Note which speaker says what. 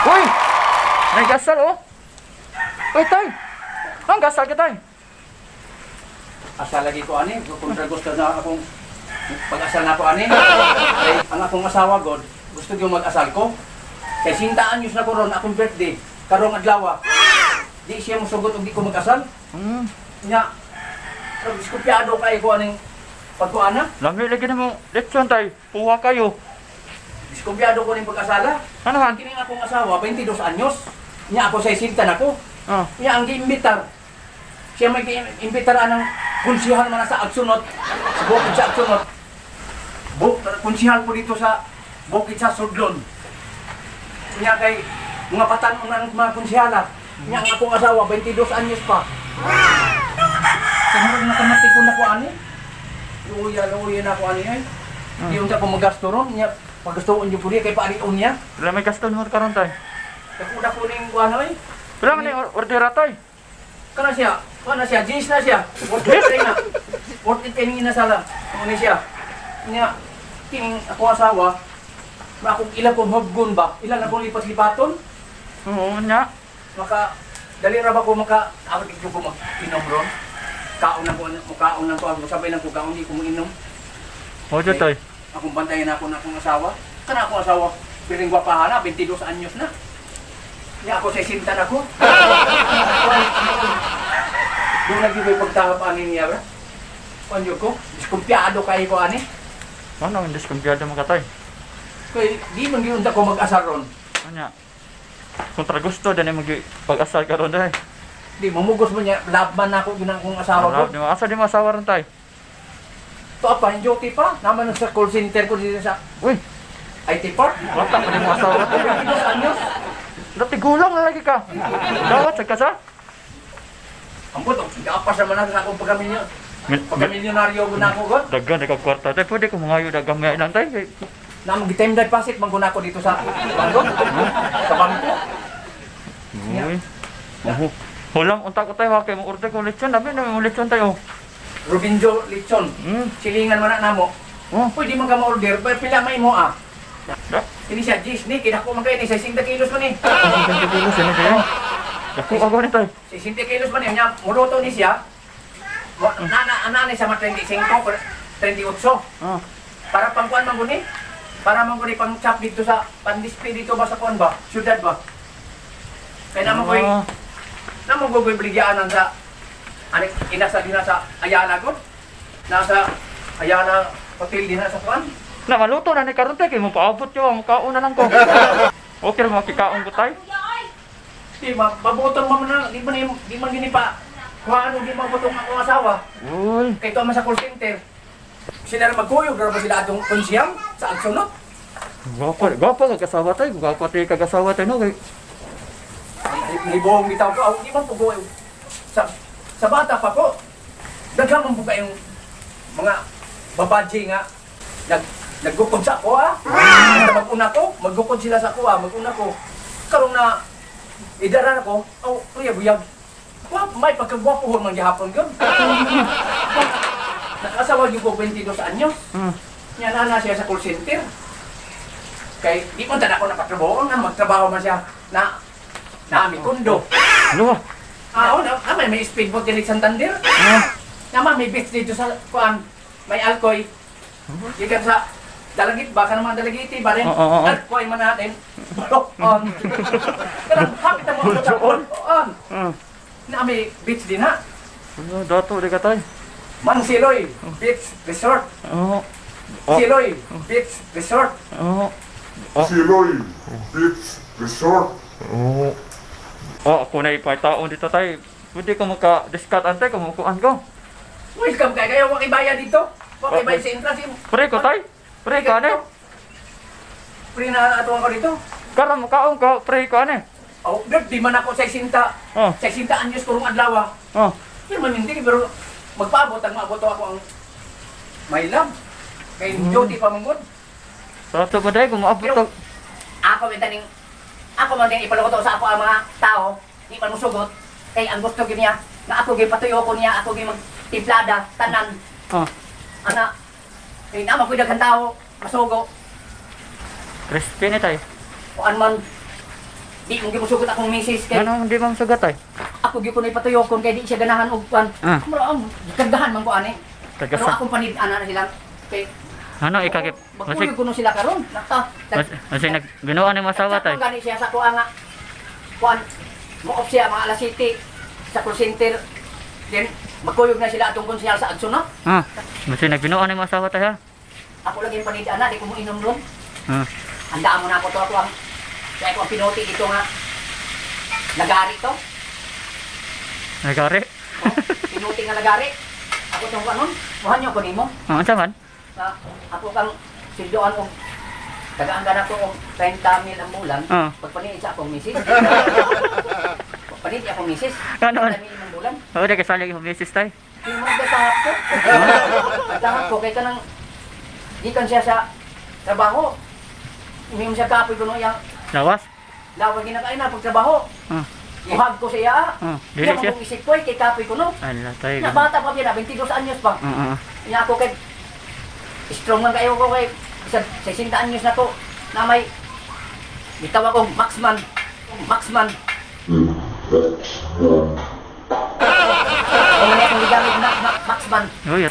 Speaker 1: Uy! May gasal oh. Uy, tay! Ang gasal ka, tay?
Speaker 2: Asa lagi ko ani, kontra gusto na akong pag-asal na ko ani. Kay ang akong asawa god, gusto gyud mag-asal ko. Kay sintaan yun na ko ron akong birthday, karong adlaw. Di siya mosugot og di ko mag-asal. Nya, pero diskupyado kay ko aning pagkuana.
Speaker 1: Lami lagi na mo. Lechon, tay. Puha kayo.
Speaker 2: Diskumpiyado ko ning pag-asala.
Speaker 1: Ano man?
Speaker 2: Ang kining akong asawa 22 anyos. Nya ako sa sinta nako.
Speaker 1: Ah.
Speaker 2: Nya ang giimbitar. Siya may giimbitar anang konsihal man na sa Agsunot. Sa bukid sa Agsunot. Konsihal po dito sa bukid sa Sudlon. Nya kay mga patan-on ang mga konsihala. Nya ang akong asawa 22 anyos pa. Kaya murag nakamati ko na ko ani. Luya, luya na ako ani ay. Di unta ko magasto ron. Nya pagastoon jud ko niya kay paarion niya.
Speaker 1: Wala may gaston mo karon, tay.
Speaker 2: Dako dako ning kuan oy.
Speaker 1: Wala man yung ordera, tay.
Speaker 2: Kana siya, jeans na siya. Worth it na. Worth it kay ning inasala. Ano ni siya? Nya kining ako asawa, ma akong ila kong hubgon ba? Ila na kong lipat-lipaton?
Speaker 1: Oo, nya.
Speaker 2: Maka dali ra ba ko maka ako di ko mag inom ron. Kaon na ko, mukaon lang ko, sabay lang ko kaon, di ko mo inom.
Speaker 1: O, dyan, tay.
Speaker 2: Akong bantayan ako na akong asawa. Kana akong asawa, piring gwapahan na, 22 anyos na. Nya ako sa sinta na ko. Doon lagi ko'y pagtahap ani niya ba? Panyo ko, diskumpiyado kayo ko ani.
Speaker 1: Ano, hindi diskumpiyado mo ka, tay.
Speaker 2: Kay di man gyud ko mag-asar ron.
Speaker 1: Ano nya? Kontra gusto, dyan yung pag-asal ka ron, tay.
Speaker 2: Di mamugos mo niya, love man ako ginang akong asawa ko.
Speaker 1: Alam, di mo. Asa di mo asawa ron, tay?
Speaker 2: To pa, duty pa. Naman sa call center ko dito sa
Speaker 1: Uy,
Speaker 2: IT park.
Speaker 1: wala pa di mo asawa, tay.
Speaker 2: 22 anyos.
Speaker 1: Dati gulang na lagi ka. Dawat sa kasa.
Speaker 2: Ambot, gapas naman na sa akong pagkamilyon. Pagkamilyonaryo ko na ako god.
Speaker 1: Dagan na kag kwarta tay. Pwede ko mangayo dagang may lang tay.
Speaker 2: Na mag-time deposit man ko dito sa bangko. Sa bangko.
Speaker 1: Uy. Oho. Hulang unta ko tay wa kay mo order ko lechon. Dami na mo lechon tayo.
Speaker 2: Rubinjo Lechon. Silingan man na namo.
Speaker 1: Oh.
Speaker 2: Pwede man ka ma-order, pero pila may mo ah.
Speaker 1: Da.
Speaker 2: Kini siya, Gis, ni, kinako man kayo ni, 60 kilos man ni.
Speaker 1: 60 kilos ini kayo. Dako ako ni tay.
Speaker 2: 60 kilos man ni, nya, muluto ni siya. Nana, ana ni siya ma 35, pero 38.
Speaker 1: Ah.
Speaker 2: Para pangkuan man guni. Para man guni pang chop dito sa, pang display dito ba sa kuan ba? Syudad ba? Kaya naman ko'y, naman ko ko'y bligyaanan sa, anik, inasa din na sa Ayala ko. Nasa Ayala Hotel din na sa kuan.
Speaker 1: Na maluto na ni karon tay kay mo paabot yo, mo kaon na lang ko. Okay ra mo kikaon ko tay.
Speaker 2: Di ma, mabutong man na, di man di man gini pa. Kuhaan di mabutong akong asawa.
Speaker 1: Uy.
Speaker 2: Kay to man sa call center. Sila ra magkuyog ra ba sila atong konsiyang sa agsunod?
Speaker 1: Gwapa, gwapa kag asawa tay, gwapa tay kag asawa tay no kay.
Speaker 2: Naibuhong bitaw ko, aw, di man po ko sa bata pa ko. Daghan man po kayong mga babadji nga naggukod sa ako ah. Basta mag-una ko, maggukod sila sa ako ah, mag-una ko. Karong na idara ko, aw, kuya buyag. Wa may pagkagwapo man gihapon gyud. Nakasawa gyud ko 22 anyos. Nya na siya sa call center. Kay di man tada ako nakatrabaho nga magtrabaho man siya na nami kundo.
Speaker 1: Ano?
Speaker 2: Ah, oh, na, may speedboat din sa Santander. Naman may beach dito sa kuan, may alkoy. Gikan sa Dalagit ba ka naman Dalagiti ba rin?
Speaker 1: Oo, oo, oo.
Speaker 2: Alkoy man natin. On. Kanang hapit ang mga
Speaker 1: On.
Speaker 2: On. Na may beach din ha.
Speaker 1: Ano dato di ka tay?
Speaker 2: Mansiloy Beach Resort.
Speaker 1: Oo. Oh.
Speaker 2: Siloy Beach Resort.
Speaker 1: Oo. Oh.
Speaker 3: Siloy Beach Resort.
Speaker 1: Oo. Oh, ako na ipataon dito tay. Pwede ko maka-discount ante kung mukuan ko.
Speaker 2: Welcome kay kayo wa kay bayad dito. Wa kay bayad sa entrance.
Speaker 1: Pre ko tay. Pre ko ane.
Speaker 2: Pre na atuan ko dito.
Speaker 1: Karon mukaon ko, pre ko ane.
Speaker 2: Oh, di man ako sa isinta.
Speaker 1: Oh.
Speaker 2: Sa isinta anyos kurong adlaw.
Speaker 1: Oh.
Speaker 2: Pero man hindi pero magpaabot ang maabot ako ang my love. Kay duty pa manggod.
Speaker 1: Sa ato ba day kung maabot
Speaker 2: Pero
Speaker 1: og
Speaker 2: ako man taning ako man din ipaluto sa ako ang mga tao, di man musugot. Kay ang gusto gyud niya nga ako gyud patuyo ko niya, ako gyud magtimplada tanan. Ana kay naman ko'y daghang tao masugo.
Speaker 1: Crispy ni tay.
Speaker 2: Kuan man Di mo gimusugot akong misis kay
Speaker 1: Ano hindi mo sugat ay?
Speaker 2: ako gyud ko na ipatuyokon kay di siya ganahan og kwan. Mura ang kargahan man ko ani. Pero
Speaker 1: Kagasa.
Speaker 2: akong panid-ana na sila kay
Speaker 1: Ano ikagip? Masig
Speaker 2: magkuyog ko no sila karon. Nata.
Speaker 1: masig nag binuan ni masawa tay.
Speaker 2: Gani siya sa kuha nga. Kuan mo off siya mga alas 7 sa call center. Then magkuyog na sila atong konsyal sa Agsunod.
Speaker 1: Masig nagbinuan ni masawa tay ha.
Speaker 2: Ako lagi yung panid-ana, di ko mo inom ron. Handaan mo na ako to ako ang kaya ako ang pinuti dito nga lagari to.
Speaker 1: Nagari.
Speaker 2: Oh, pinuti nga lagari. Ako tong kanon, muhan niyo ko nimo.
Speaker 1: Unsa man?
Speaker 2: Na ako kang sildoan og tagaan ka na ko og 30 mil ang bulan. Pagpaniid sa akong misis. Pagpaniid akong misis.
Speaker 1: Ano?
Speaker 2: 30 mil ang bulan.
Speaker 1: Oh, di kasali yung misis tay.
Speaker 2: Di mo nagdatahap ko. Nagdatahap ko kay kanang gikan siya sa trabaho. Hindi mo siya kapoy kuno yang
Speaker 1: Lawas.
Speaker 2: lawag ginakain na pagtrabaho. Ihag ko siya.
Speaker 1: Dili
Speaker 2: Siya
Speaker 1: siya.
Speaker 2: mong isip ko eh, kay kapoy ko no.
Speaker 1: Ala tay.
Speaker 2: Na bata pa siya na 22 anyos pa. Nya ako kay strong man kayo ko kay sa 60 anyos na to na may bitawag og maxman. Maxman. Kung ano akong gigamit na maxman.
Speaker 1: Uy.